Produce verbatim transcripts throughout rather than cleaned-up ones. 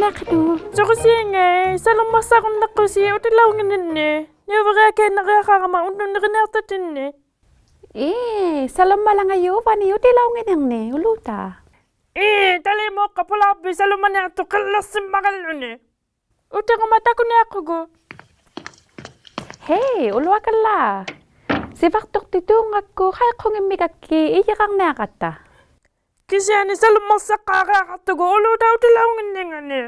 ᖃᓄᖅ. ᓱᕈᓯᖓᐃ, ᓴᓗᒻᒪᒃᓴᕈᓐᓇᖅᑯᓯ ᐅᑎᓚᐅᙱᓐᓂᓐᓂ. ᓂᐅᕕᕆᐊᑲᐃᓐᓇᕆᐊᖃᕋᒪ ᐅᓐᓄᓐᓂᕆᓂᐊᖅᑕᑦᑎᓐᓂ. ᐄ, ᓴᓗᒻᒪᓚᖓᔪᖅ ᐅᕙᓂ ᐅᑎᓚᐅᙱᓐᓂᕐᓂ, ᐅᓗᑕ. ᐄ, ᑕᓕᒧᖅᑲ ᐳᓛᕐᕕᒃ ᓴᓗᒻᒪᓂᐊᖅᑐᖅ ᕿᓪᓕᖅᓯᒻᒪᒐᓗᓂ. ᐅᑎᕈᒪ ᑕᑯᓂᐊᖅᑯᒍᒃ. ᕼᐃ, ᐅᓗᐊᑲᓪᓚ. ᓯᕙᖅᑐᖅᑎᑑᖓᒃᑯ ᖃᐃᖁᙱᒻᒥᒐᒃᑭᑦ ᐃᔨᕋᕐᓂᐊᕋᑦᑕ. ᑭᓯᐊᓂ ᓴᓗᒻᒪᒃᓴᖅᑳᕆᐊᖃᖅᑐᒍᒃ ᐅᓗᑕ ᐅᑎᓚᐅᙱᓐᓂᖓᓂ.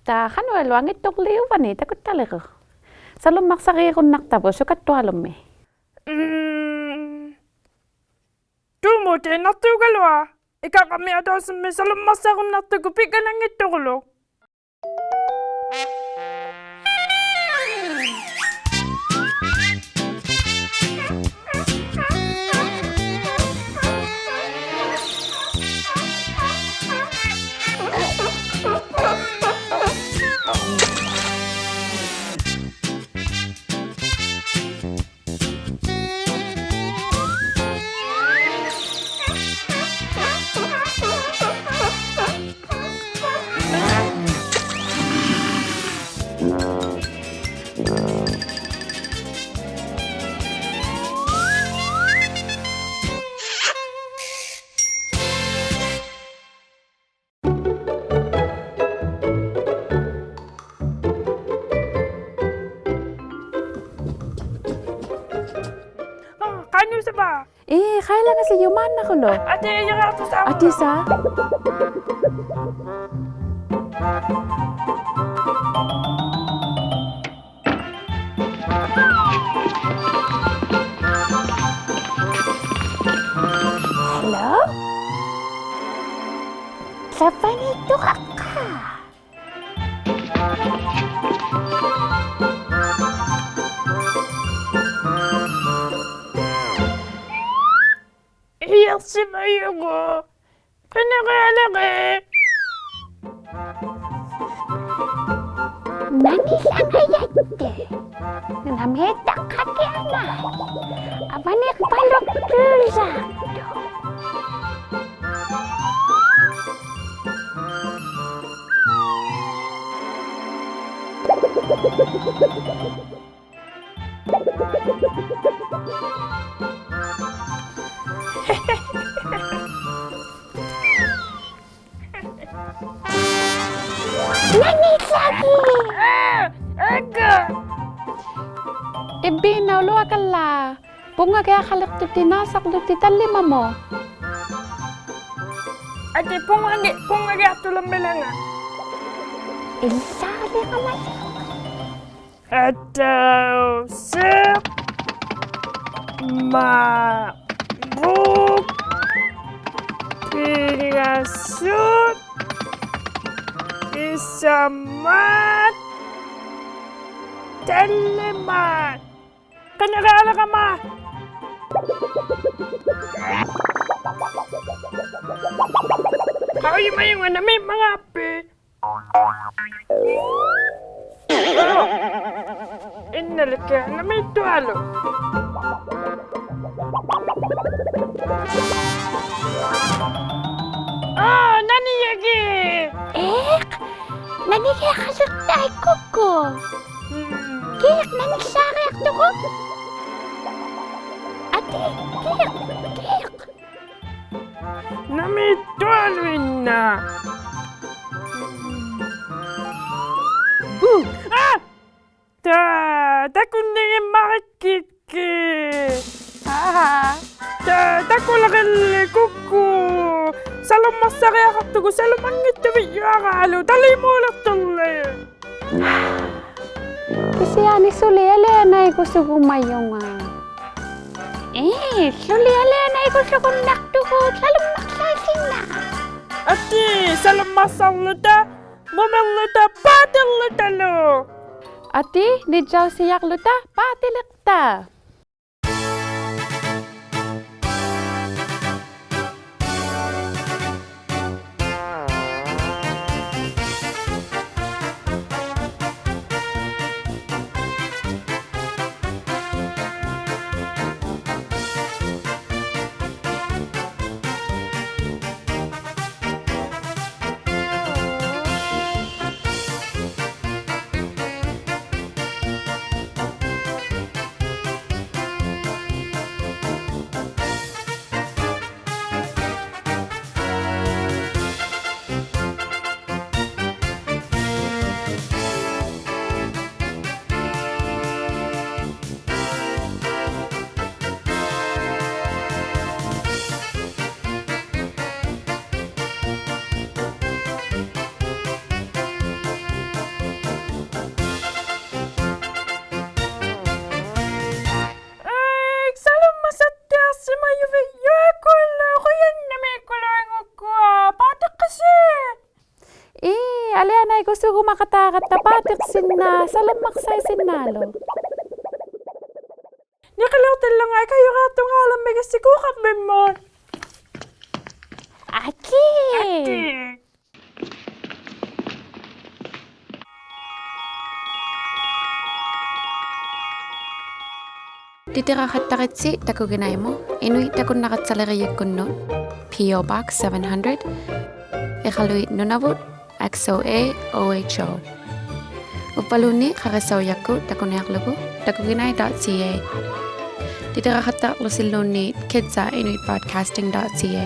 ᑕ ᖃᓄᐃᓗᐊᙱᑦᑐᕐᓕ ᐅᕙᓂ ᑕᑯᑦᑕᓕᒍ. ᓴᓗᒻᒪᒃᓴᕇᕈᓐᓇᖅᑕᕗᑦ ᓱᑲᑦᑐᐊᓗᒻᒥ. ᒻᒻ. ᑑᒧᑎᓇᖅᑑᒐᓗᐊ. ᐃᑲᕐᕋᒥ ᐊᑕᐅᓯᕐᒥ ᓴᓗᒻᒪᒃᓴᕈᓐᓇᖅᑐᒍᒃ ᐱᒡᒐᓇᙱᑦᑐᕐᓗᒃ. ᖃᓄᖅ ᓴᕙ. ᐄ, ᖃᐃᓚᖓᓯᔪᒪᓐᓇᑯᓗ. ᐊᑏ, ᐃᔮᖅᑐᓴᒪ. ᐊᑏ ᓴ. ᕼᐊᓗ? ᓴᐸᓂᑐᖃᖅᑲ. ᐃᔭᖅᓯᒪᔪᒍ. ᕿᓂᕆᐊᓕᕆ. ᓇᓂᓚᖓᔭᑦᑎ. ᓇᒦᑦᑕᖅᑲᑭᐊᓇ. ᐊᕙᓂᖅᐸᓗᒃᑑᓴᖅᑐᖅ. ᓇᓂᓚᖓ. ᐋ, ᐊᒐ. ᐃᕝᕕᓇ ᐅᓗᐊᑲᓪᓚ. ᐳᖓᒋᐊᖃᓕᖅᑐᑎᑦ ᓈᓴᕐᓗᑎᑦ ᑕᓪᓕᒪᒧᑦ. ᐊᑏ ᐳᖓᒋ, ᐳᖓᒋᐊᖅᑐᓗᒻᒥᓚᖓ. ᐃᓪᓚᓕᕋᒪ. ᐊᑕᐅᓯᖅ, ᒪᕐᕉᒃ, ᐱᖓᓱᑦ, ᐃᓴᒪᑦ, ᑕᓪᓕᒪᑦ. ᕿᓂᕆᐊᓕᕋᒪ. ᖃᐅᔨᒪᔪᖓ ᓇᒦᒻᒪᖔᖅᐱᑦ. ᐃᓐᓇᓕᑭᐊᖅ ᓇᒦᑦᑐᐊᓗᒃ. ᐋ, ᓇᓂᔭᒋᑦ. ᐄᒃ, ᓇᓂᒋᐊᖃᓕᖅᑕᐃᑦ ᑯᑯ. ᒻᒻ. ᑭᒃ, ᓇᓂᓴᕆᐊᖅᑐᒍᒃ. ᐊᑏ, ᑭᒃ, ᑭᒃ. ᓇᒦᑦᑐᐊᓗᐃᓐᓇ. ᐋ! ᑕ, ᑕᑯᓐᓂᖏᒻᒪᕆᒃᑭᒃᑭᑦ. ᐋ. ᑕ, ᑕᑯᓚᕆᓪᓕ ᑯᑯ. ᓴᓗᒻᒪᒃᓴᕆᐊᖃᖅᑐᒍᒃ, ᓴᓗᒪᙱᑦᑐᕕᔾᔪᐊᕌᓗᒃ, ᑕᓕᒧᓕᖅᑐᕐᓕ. ᑭᓯᐊᓂ ᓱᓕ ᐊᓕᐊᓇᐃᒍᓱᒍᒪᔪᖓ. ᐄ, ᓱᓕ ᐊᓕᐊᓇᐃᒍᓱᒍᓐᓇᖅᑐᒍᑦ ᓴᓗᒻᒪᒃᓴᐃᓯᓐᓇ. ᐊᑏ, ᓴᓗᒻᒪᒃᓴᕐᓗᑕ, ᒧᒥᕐᓗᑕ, ᐹᑎᕐᓗᑕᓗ. ᐊᑏ, ᓂᔾᔭᐅᓯᔭᕐᓗᑕ, ᐹᑎᓕᖅᑕ. ᖃᓕᒻᒪᒃᓴᐃᓯᓐᓈᓗᒃ. ᓂᕿᓕᐅᖅᑎᓪᓗᖓ ᐃᑲᔪᕆᐊᖅᑐᖔᓕᕐᒥᒐᔅᓯ ᑰᖃᕐᕕᒻᒧᑦ. ᐊᑏ. ᑎᑎᕋᖃᑦᑕᕆᑦᓯ ᑕᑯᒋᓇᐃᒧᑦ, ᐃᓄᐃᑦ ᑕᑯᓐᓇᒐᑦᓴᓕᕆᔨᒃᑯᓐᓄᑦ, P O Box seven hundred, ᐃᖃᓗᐃᑦ ᓄᓇᕗᑦ, X O A O H O. ᐅᕝᕙᓘᓐᓃᑦ ᖃᕆᓴᐅᔭᒃᑯᑦ ᑕᑯᓂᐊᕐᓗᒍ takuginai dot C A. ᑎᑎᕋᖃᑦᑕᕐᓗᓯᓘᓐᓃᑦ kids at inuit broadcasting dot C A.